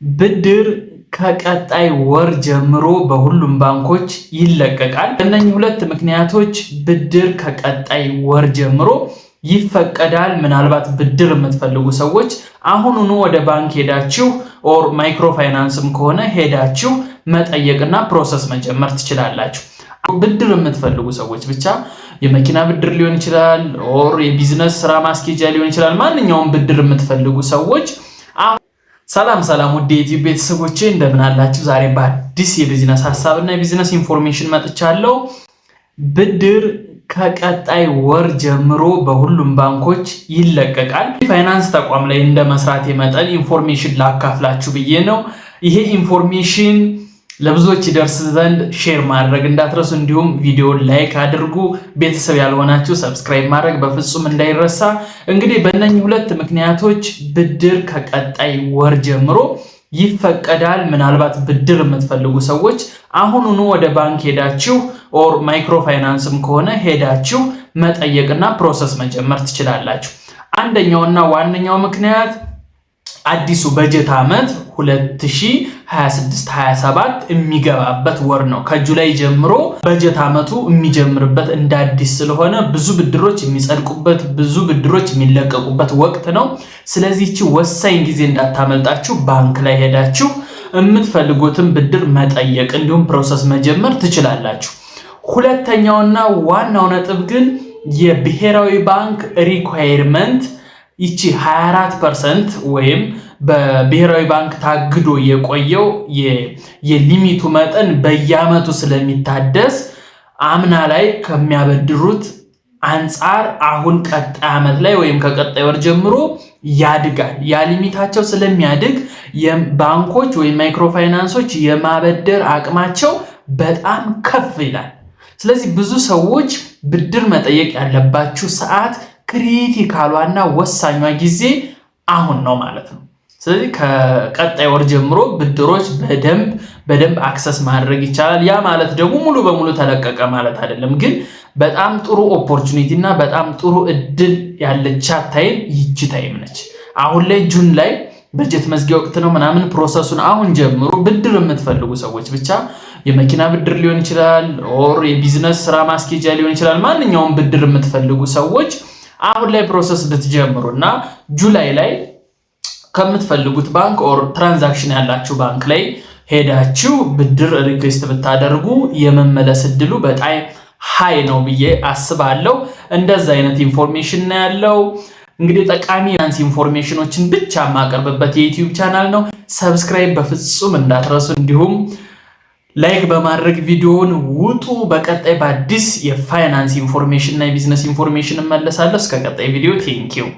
ብድር ከቀጣይ ወር ጀምሮ በሁሉም ባንኮች ይለቀቃል። እነኚህ ሁለት ምክንያቶች ብድር ከቀጣይ ወር ጀምሮ ይፈቀዳል። ምናልባት ብድር የምትፈልጉ ሰዎች አሁኑኑ ወደ ባንክ ሄዳችሁ or microfinance ም ከሆነ ሄዳችሁ መጠየቅና process መጀመር ትችላላችሁ። ብድር የምትፈልጉ ሰዎች ብቻ የመኪና ብድር ሊሆን ይችላል፣ or የ business ስራ ማስኬጃ ሊሆን ይችላል። ማንኛውም ብድር የምትፈልጉ ሰዎች። ሰላም ሰላም፣ ውድ የዩቲዩብ ቤተሰቦቼ፣ እንደምን አላችሁ? ዛሬ በአዲስ የቢዝነስ ሀሳብ እና የ business information መጥቻለሁ። ብድር ከቀጣይ ወር ጀምሮ በሁሉም ባንኮች ይለቀቃል። ፋይናንስ ተቋም ላይ እንደ መስራቴ መጠን information ላካፍላችሁ ብዬ ነው። ይሄ information ለብዙዎች ይደርስ ዘንድ share ማድረግ እንዳትረሱ፣ እንዲሁም ቪዲዮ like አድርጉ። ቤተሰብ ያልሆናችሁ subscribe ማድረግ በፍጹም እንዳይረሳ። እንግዲህ በእነኚህ ሁለት ምክንያቶች ብድር ከቀጣይ ወር ጀምሮ ይፈቀዳል። ምናልባት ብድር የምትፈልጉ ሰዎች አሁኑኑ ወደ ባንክ ሄዳችሁ or microfinance ም ከሆነ ሄዳችሁ መጠየቅና process መጀመር ትችላላችሁ። አንደኛውና ዋነኛው ምክንያት አዲሱ በጀት ዓመት 2026/27 የሚገባበት ወር ነው። ከ July ጀምሮ በጀት ዓመቱ የሚጀምርበት እንደ አዲስ ስለሆነ ብዙ ብድሮች የሚጸድቁበት፣ ብዙ ብድሮች የሚለቀቁበት ወቅት ነው። ስለዚህ ይቺ ወሳኝ ጊዜ እንዳታመልጣችሁ፣ ባንክ ላይ ሄዳችሁ የምትፈልጉትን ብድር መጠየቅ እንዲሁም process መጀመር ትችላላችሁ። ሁለተኛውና ዋናው ነጥብ ግን የብሔራዊ ባንክ requirement ይቺ 24% ወይም በብሔራዊ ባንክ ታግዶ የቆየው የ limit ኡ መጠን በየዓመቱ ስለሚታደስ አምና ላይ ከሚያበድሩት አንጻር አሁን ቀጣይ ዓመት ላይ ወይም ከቀጣይ ወር ጀምሮ ያድጋል። ያ limit ኣቸው ስለሚያድግ ባንኮች ወይም microfinance ኦች የማበደር አቅማቸው በጣም ከፍ ይላል። ስለዚህ ብዙ ሰዎች ብድር መጠየቅ ያለባችሁ ሰዓት critical ኧና ወሳኟ ጊዜ አሁን ነው ማለት ነው። ስለዚህ ከቀጣይ ወር ጀምሮ ብድሮች በደንብ በደንብ access ማድረግ ይቻላል። ያ ማለት ደግሞ ሙሉ በሙሉ ተለቀቀ ማለት አይደለም፣ ግን በጣም ጥሩ opportunity እና በጣም ጥሩ እድል ያለቻት time ይቺ time ነች። አሁን ላይ June ላይ በጀት መዝጊያ ወቅት ነው ምናምን፣ process ኡን አሁን ጀምሮ። ብድር የምትፈልጉ ሰዎች ብቻ የመኪና ብድር ሊሆን ይችላል፣ or የ business ስራ ማስኬጃ ሊሆን ይችላል። ማንኛውም ብድር የምትፈልጉ ሰዎች አሁን ላይ process ብትጀምሩ እና July ላይ ከምትፈልጉት ባንክ or transaction ያላችሁ ባንክ ላይ ሄዳችሁ ብድር request ብታደርጉ የመመለስ እድሉ በጣም high ነው ብዬ አስባለሁ። እንደዛ አይነት information ነው ያለው። እንግዲህ ጠቃሚ finance information ኦችን ብቻ የማቀርብበት የዩቲዩብ ቻናል ነው። Subscribe በፍጹም እንዳትረሱ፣ እንዲሁም like በማድረግ ቪዲዮውን ውጡ። በቀጣይ በአዲስ የ finance information እና የ business information እመለሳለሁ። እስከ ቀጣይ ቪዲዮ thank you።